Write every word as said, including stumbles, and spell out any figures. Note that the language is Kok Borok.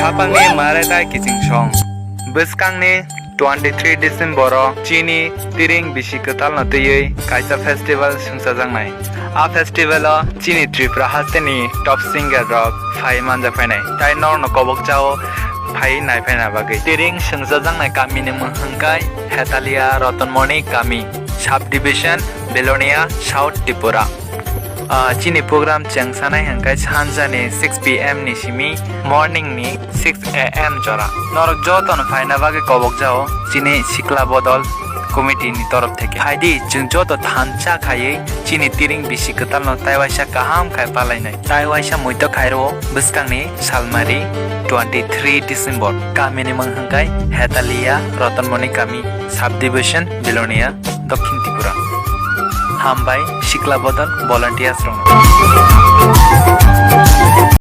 Apangni mare tai kiching song. Bwskangni twenty three December o chini tiring bisi kwtalno twiwi kaisa festival swngchajaknai. A festival o chini Tripura hasteni top singer rok phai manjak phainai. Tai norokno kobok chao phai nai phaina bagwi. Tiring swngchajaknai kamini mung hwnkhe Hetalia Ratanmoni kami, subdivision Belonia, South Tripura. Ah, chini program chengsanai hwnkhe sanjani six P M ni simi morning ni six A M jora. Norok jotono phaina bagwi kobok jao chini Sikla Bodol committee ni torof theke. Phaidi chwng joto thansa khaiwi chini tiring bisi kwtalno taiwaisa kaham khai palainai. Taiwaisa muito khairwo bwskangni salmari twenty three December. Kamini mung hwnkhe Hetalia Ratanmoni kami, subdivision Belonia, Dokhin Tripura. Hambai Sikla Bodol volunteers rokno.